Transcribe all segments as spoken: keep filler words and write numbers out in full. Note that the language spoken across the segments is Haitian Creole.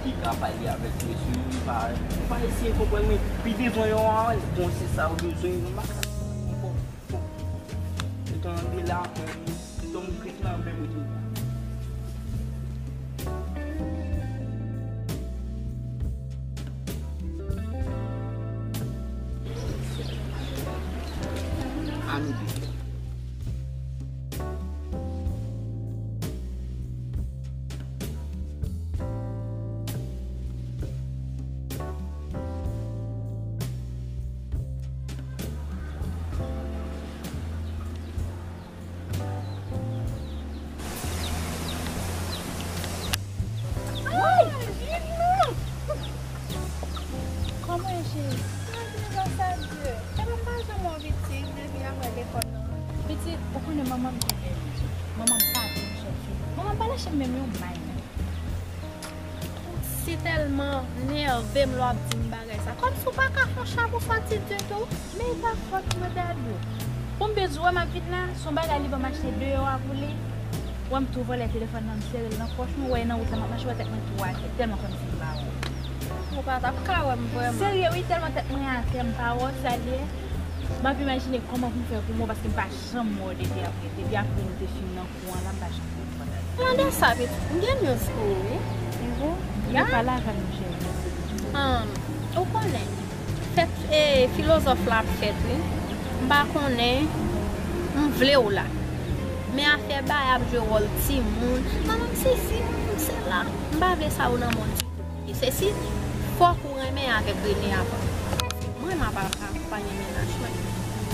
Li ka pale avèk mesye yo, li pa, li pa eseye konprann mwen. Li bezwen yon, bon, se sa ou bezwen, nou pa ka konprann. Bon, etan de la, mwen, m tonbe nan menm ri a. Ann di. Ay, Juno! Kòman e, cheri? Mwen byen, gras a Dye. Epa m pa janm wè w pitit depi apre lekòl la. Pitit, ou konnen manman m te bèl. Manman m pa vle m chèche. Manman m pa lèche m menm yon may menm. Ou si tèlman nève m lè w ap di m bagay sa. Kòmsi w pa ka fè yon chapo fati ditou. Men e pa fòt mwen, Dadou. Pou m byen di w, wè m ap vin la, se yon bagay li ban m achte deyò a pou li. Wè m tou vòlè telefòn nan, m sere l nan pòch mwen, wè nan wout la m ap mache, wè tèt mwen tou atè, tèlman kòmsi m pa wè w. Ou pa t ap ka wè m vrèman. Serye wi, tèlman tèt mwen atè, m pa wè w, sa l ye. M ap imajine kòman pou m fè pou m wè w, paske m pa janm wè w depi apre, depi apre nou te fin nan Bon, la m pa janm konprann. Mande sa, pitit. M gen news pou ou, wi. Evo? Ya? Pale avè m, cheri. Ahn, ou konnen, fèt, e, filozòf la ap fèt, wi. M pa konnen, m vle w la. Men afè bay ap jwe wòl timoun. Manman m sesi, manman m sela. M pa vle sa yo nan mond. E se si, fòk ou renmen avèk Rene avan. Mwen, m ap akonpaye mennaj mwen.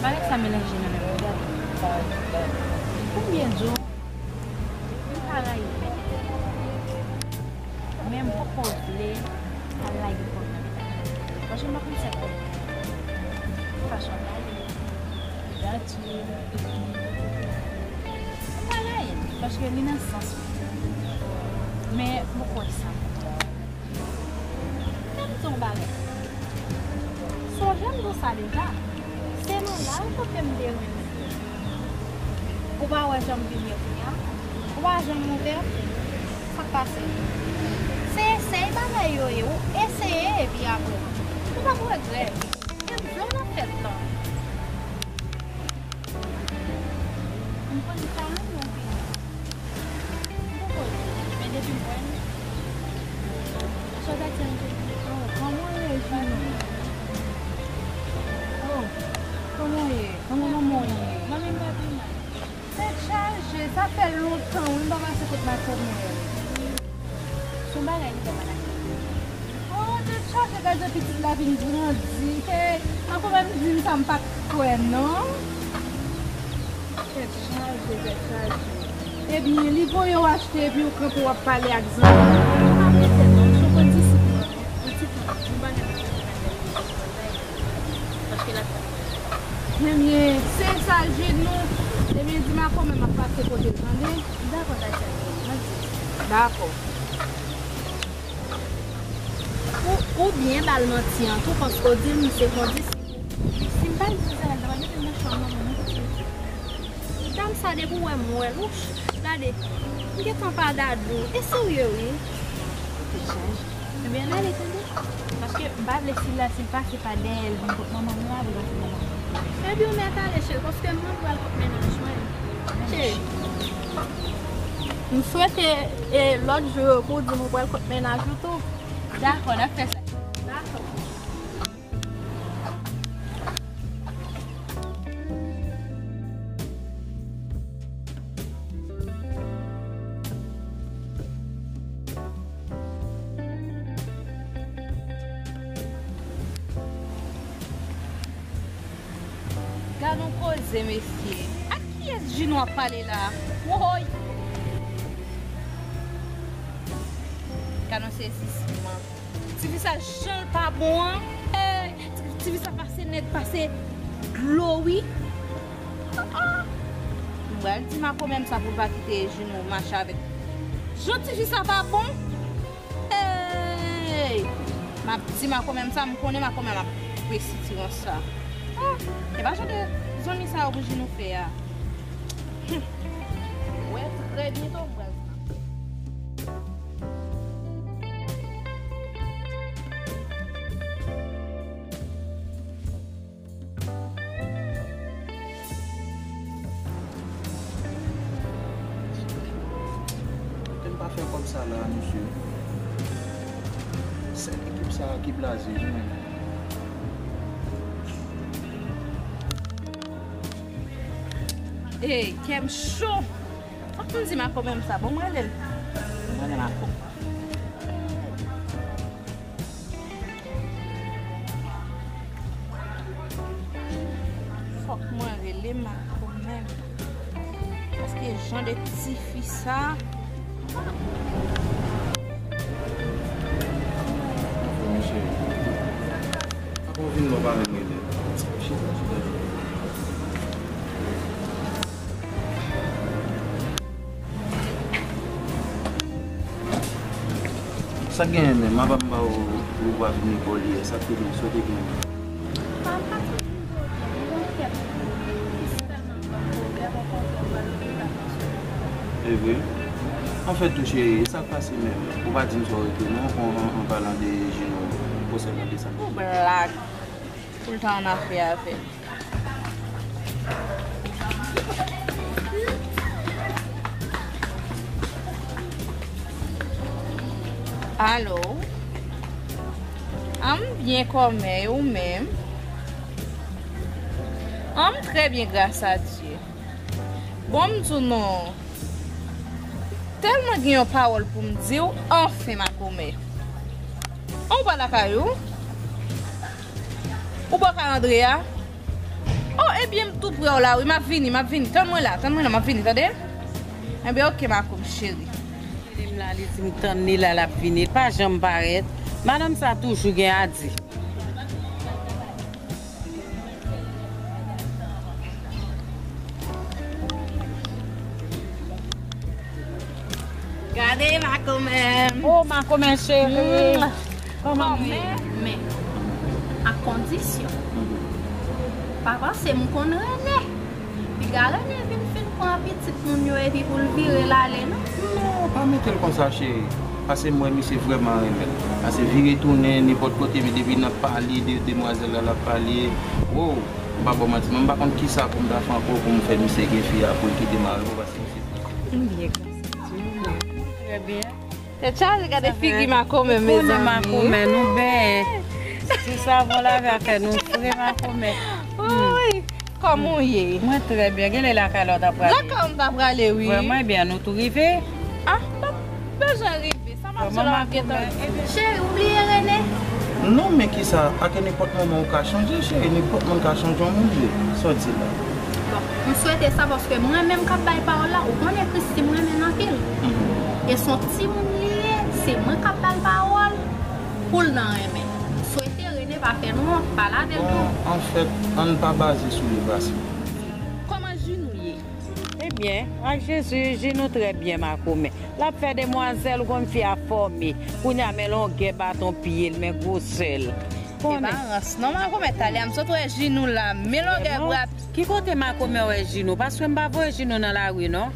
Bagay sa melanje nan men mwen, gade. Pou m byen di w, m pa rayi Rene. Men m poko vle al lage kò m nan men li. Paske m pa konn sa k fè fason l pale. Dati, epi, m pa rayi l, paske li nan sans mwen. Men, m poko wè sa. Kite m di w yon bagay. Sonje m di w sa deja. Se nan laj kote m te renmen. Ou pa wè jan m vin ye kounye a? Ou pa wè jan m ouvè? Sa k pase? Se eseye bagay yo ye. Ou eseye epi apre, ou p ap regrèt. Kèt zòn ap fèt lan. M konn li pa renmen w pi. M poko di, men depi m wè l, sa w ta di m tou. Oh, kòman w ye, Juno? Oh, kòman w ye? Kòman manman w ye? Manmi m pa pi mal. Tèt chaje, sa fè lontan wi m pa pase kot makomè. Se yon bagay li fè pa lakay. Oh, tèt chaje, gade jan pitit la vin grandi. Hey, makomè m di m sa m pa t kwè non. Tèt chaje, tèt chaje. Ebyen, li voye w achte epi w kanpe w ap pale ak zanmi. Ou pa vle tèt non, se yon kondisip mwen. Yon ti tan, yon bagay mwen fè avèk li, paske l ap fè. Ebyen, se sa Juno. Ebyen, di makomè m ap pase kote l, tande? Dakò, Tatiana, m ap di l. Dakò. Ou, ou byen ba l manti an tou, paske w di l misye kondisip. Si m pa t di l sa, l ta pral mete m nan chanm nan, mwen, mwen, mwen. Dam sa, depi w wè m wè l, wouch, gade, m gentan pa Dadou. E serye, wi. Tèt chaje. Ebyen, ale, tande. Paske m pa vle si l la, si l pase pa dèyè l vin kot manman m la, pou l pase manman m. Ebyen, ou mèt ale, cheri, paske mwen pral kot mennaj mwen. Cheri. M swete, e, lòt jou yo pou w di m ou pral kot mennaj ou tou. Dakò, n ap fè sa. Dakò. Gad yon koze, mesye. Ak kiyès Juno ap pale la? Woy! Gad yon sezisman. Tifi sa jan l pa bon an. Hey, tifi sa pase nèg pase dlo wi. Ah, ah. M pral di makomè m sa pou l pa kite Juno mache avèk. Jan tifi sa pa bon. Hey! M ap di makomè m sa, m konnen makomè m ap pwe sitirans sa. Ah, e pa jan de zanmi sa yo pou Juno fè a. Hum. Wè, trè byento m pral di makomè. Mesye. Sèl ekip sa a ki blaze, wi, men. Ey, kè m cho. Fòk m di makomè m sa. Bon, m rele l. M rele makomè. Fòk mwen rele makomè m. Paske jan de tifi sa. Mesye, avan w vin la w pa menm rele. Chita, chita, chita. Sa k genyen menm? Apa m ba w, ou pa vini kòlye, sa k te gen, sa w te gen? Mwen pa t vin kòlye, mwen gen yon kèk pwoblèm ankò, kè m pa lopital. E vre? Anfèt tou cheri, e sa k pase menm? Ou pa di m sa w regle non, an, an, an palan de Jino, konsènan de sa. Ou blag. Toultan annafè avè l. Alo? An, m byen kòmè, e ou menm? An, m trè byen, gras a Dye. Bon, m di w non. Tèlman gen yon pawòl pou m di w, anfen, makomè. An, ou pa lakay ou? Ou bò kay Andrea? Oh, ebyen, m tou prè w la, wi. M ap vini, m ap vini. Tann mwen la, tann mwen la, m ap vini, tande? Ebyen, oke, makomè cheri. Li m la, li di m tann li la, l ap vini. Li pa janm parèt. Madanm sa toujou gen a di. Gade makomè m. Oh, makomè cheri. Mm. Kòman w ye? Men, ak kondisyon. Pa panse m konn Rene. Piga Rene vin fin pran pitit moun yo epi pou l vire l ale, non? Non, pa mete l konsa, cheri. Paske m wè misye vrèman renmen l. Paske vire tounen nenpòt kote, men depi n ap pale de demwazèl la, l ap pale, wow, m pa ba w manti, men m pa konn kisa pou m ta fè ankò pou m fè misye gen fi a pou l kite mari m, paske misye. M byen, gras a Dye. Trè byen. Tèt chaje, gade figi makomè, mezanmi. Ou konnen makomè, nou benyen. Ti savon lave a fè nou fre makomè. Woy, kòman w ye? Mwen trè byen. Genlè lakay la w ta prale? Lakay m ta prale, wi. Vrèman, ebyen, nou tou rive? Ah, pa bezwen rive. Sa m ap di w la, m ap gentan. Cheri, ou bliye Rene? Non, men kisa? Ak nenpòt moman ou ka chanje, cheri. Nenpòt moun ka chanje yon moun vle. Sa w di la? Bon, m swete sa paske mwen menm k ap bay pawòl la, ou konnen Christie m renmen l anpil. Mhm. E se yon timoun li ye, se mwen k ap ba l pawòl pou l nan renmen. M swete Rene pa fè n wont, pa lave l tou. Bon, anfèt, ann pa baze sou li, Brasly. Kòman Jinou ye? Ebyen, ak Jezi, Jinou trè byen, makomè. L ap fè demwazèl, ou konn fi a fòme. Kounye a, men longè baton pye l, men gwosè l. Konnen. E pa rans non, makomè, talè a m sot wè Jinou la, men longè bra. Ki kote makomè wè Jinou? Paske m pa voye Jinou nan lari, non.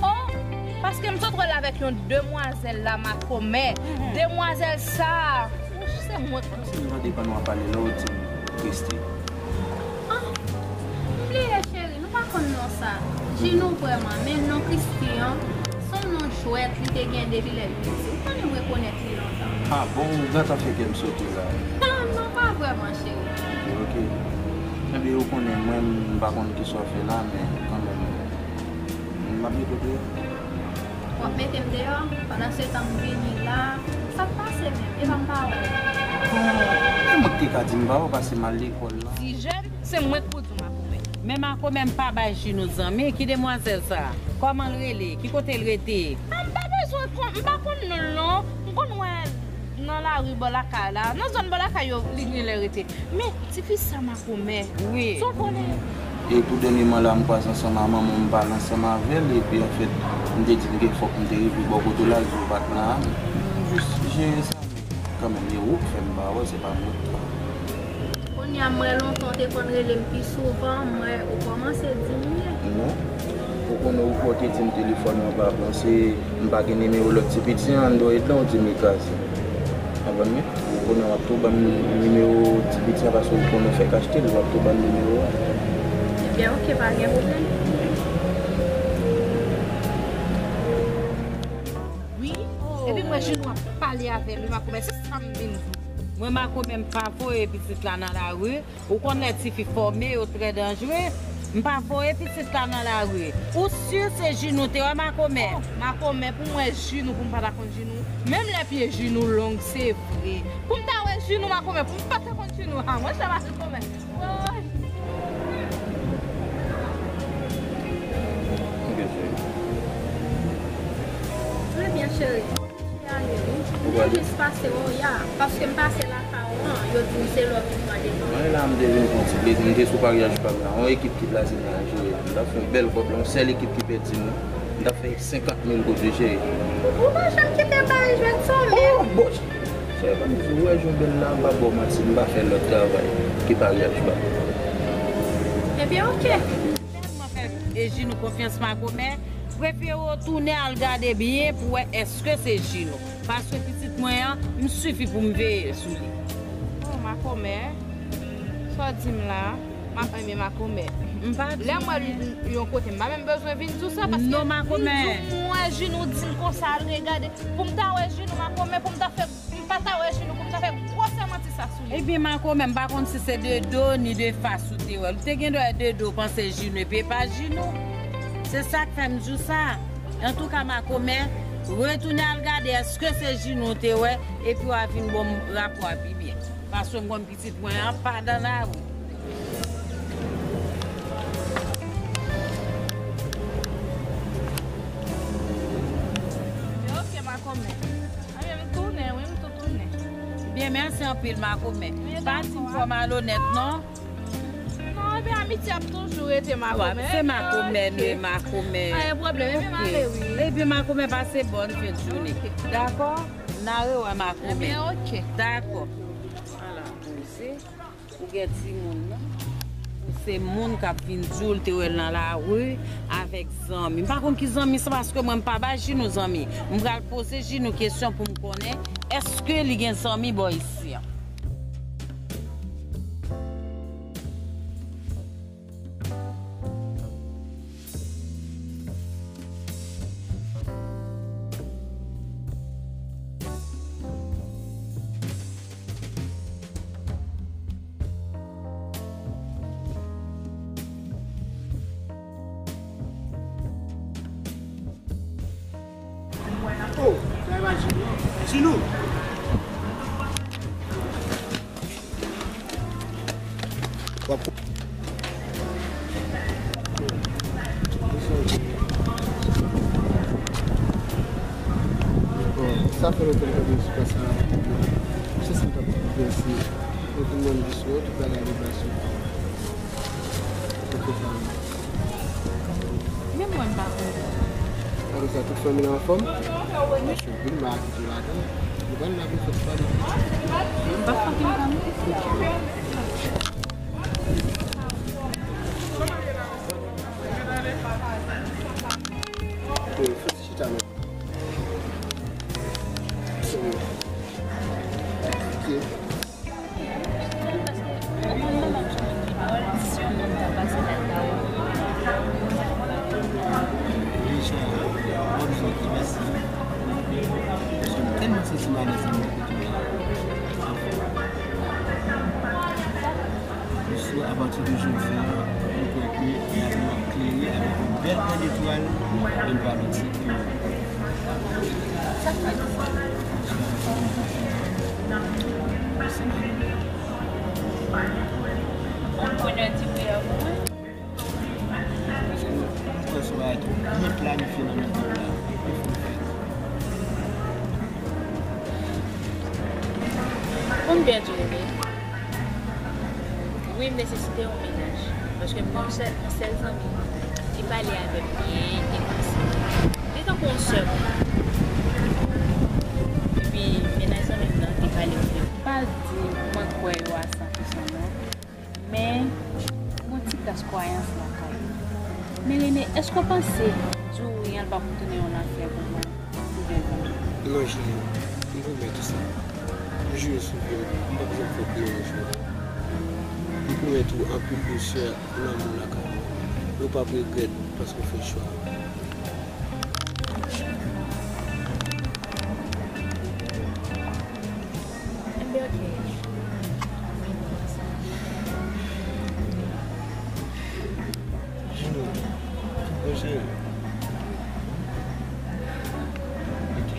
Oh, paske m sot wè l avèk yon demwazèl la, makomè. Mhm. Demwazèl sa a, wouch, se mwen. Paske m tande pandan w ap pale la, w di m Christie. Ah, m bliye, cheri. Nou pa konn non sa. Jinou vrèman, men non Christie an, se yon non jwèt li te gen depi lè l piti. Ou konnen m rekonèt li lontan. Ah bon, ou gentan fè kè m sote la. Ah non, pa vrèman, cheri. Ok. Ebyen, ou konnen, mwen, m pa konn kisa w fè la, men kanmenm, m ap mete w deyò. W ap mete m deyò? Pandan se tan m vini la, sa k pase menm? Epa m pa wè w. Bon, e mwen k te ka di m pa wè w, paske m al lekòl la. Ti jèn, se mwen k pou di w makomè. Men makomè m pa bay Jinou zanmi. Ki demwazèl sa? Kòman l rele? Ki kote l rete? Ah, m pa bezwen konn, m pa konn non l non. M konn wè l nan lari bò lakay la. Nan zòn bò lakay yo, li genlè rete. Men, tifi sa makomè. Wi. Sa w konnen? E tou dènyèman la, m kwaze ansanm a manman m, m pale ansanm avè l, epi anfèt, m te di l ke fòk m te rive bò kote w la, l di w pa t la. M jis jere sa, men kanmenm, e ou k fè m pa wè, se pa mwen k pa. Kounye a, m wè lontan w te konn rele m pi souvan, m wè ou kòmanse diminye. Non. Ou konnen ou kwè w te di m telefòn nan pa bon, se m pa gen nimewo lòt ti piti an, Android lan, ou di m li kraze. Konprann mwen? Ou konnen w ap tou ban m nimewo ti piti an paske ou konnen w fèk achte l, w ap tou ban m nimewo a. Ebyen, oke, pa gen pwoblèm. Wi, Jinou ap pale avè l, wi, makomè, se sa m vin di. Mwen, makomè, m pa voye pitit la nan lari. Ou konn lè tifi fòme, yo trè danjere. M pa voye pitit la nan lari. Ou si se Jinou te wè, makomè? Oh, makomè, pou m wè Jinou, pou m pa ta konn Jinou. Menm lè pye Jinou long, se vre. Pou m ta wè Jinou, makomè, pou m pa ta konn Jinou. Ha, mwen, se makomè. Woy. Trè byen, cheri. Mwen jis pase, oh, ya, paske m pase lakay ou an, yo di m se lè w vin mande m. Mwen la, m te vin fè yon ti plezi, m te sou paryaj pa m la. Yon ekip ki plase m la, jere. M t ap fè yon bèl kòb la, yon sèl ekip ki pèdi m. M t ap fè senkant mil goud, wi, cheri. Ou pa janm kite bay jwenn sa w menm. Oh, bon, cheri, pa m di w, wè, jan w bèl la, m pa ba w manti, m pa fè lòt travay ke paryaj pa m. Ebyen, oke. Tèlman fè, e, Jinou konfyans, makomè, prefere w tounen al gade byen pou wè èske se Jinou. Paske pitit mwen an, m sifi pou m veye sou li. Oh, makomè, sa w di m la, m ap renmen makomè. M pa di. Lè m wè l yon kote, m pa menm bezwen vin di w sa, paske non, makomè, m di w m wè Jinou, di m konsa, al regade. Pou m ta wè Jinou, makomè, pou m ta fè, m pa ta wè Jinou, pou m ta fè gwosè manti sa sou li. Ebyen, makomè, m pa konn si se de do ni de fas ou te wè l. Ou te gen dwa de do panse Jinou, epi e pa Jinou. Se sa k fè m di w sa. Antouka, makomè, retounen al gade èske se Jinou w te wè, epi w a vin ban m rapò a pi byen. Paske m konn pitit mwen an pa nan lari. Ok, makomè. Ebyen, m tounen, wi, m tou tounen. Byen, mèsi anpil, makomè. Pa di m fò malonèt, non. Non, ebyen, amitye ap toujou rete, makomè. Se makomè, nou e makomè. Pa gen pwoblèm, ebyen, m ale, wi. Ebyen, makomè, pase bòn fen de jounen. Ok. Dakò? N a rewè, makomè. Ebyen, ok. Dakò. Ala, poze. Ou gen timoun nan. Ou se moun k ap vin di w l te wè l nan lari avèk zanmi. M pa konn ki zanmi sa, paske mwen m pa bay Jinou zanmi. M pral poze Jinou kesyon pou m konnen èske li gen zanmi bò isi an. Oh, sa e pa Jinou. Jinou. W ap Bon, sa fè lontan m tande yon ti pase rapid la. Se sa m t ap vèse. Mwen vin mande sou yo, tout bagay de baz yo. Kote sa yo? Menm mwen m pa konprann. Apre sa, tout fanmi nan anfòm? Mèsi anpil, m a kite w ladan. Nou pral la pou fèt pa de. M p ap fè anpil tan. Ok. Fè ti chita non. Ok. Richard, bon, mèsi. Paske m tèlman santi malèz nan kote la. Jis apati de jodi a, mwen kwè ke lavi w ap klere avèk yon bèl grenn etwal, menm pa lòt sektè. Ou konnen di priyè pou mwen? Paske nou, nou pran sou bagay ki byen planifye nan men nou la. Konbyen di w renmen? Wi, m nesesite yon mennaj. Paske m gen yon sèl, yon sèl zanmi ki pale avè m byen, ki konsi. Li tankou yon sè pou mwen. Epi, mennaj zanmi m nan, li pale m byen. Pa di mwen kwè yo a san pou san non. Men, gon ti kras kwayans lakay ou. Men Rene, èske w panse di w wi an l p ap tounen yon nafè pou mwen, pou devan? Non, cheri, m pwomèt ou sa. M jire sou vi m, m p ap janm fè w plere yon jou. M pwomèt ou anpil dousè, lanmou lakay ou. E w p ap regrèt paske w fè chwa a. Juno, tout bon cheri. Ok.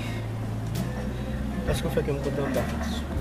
Èske w fè kè m kontan anba figi sou?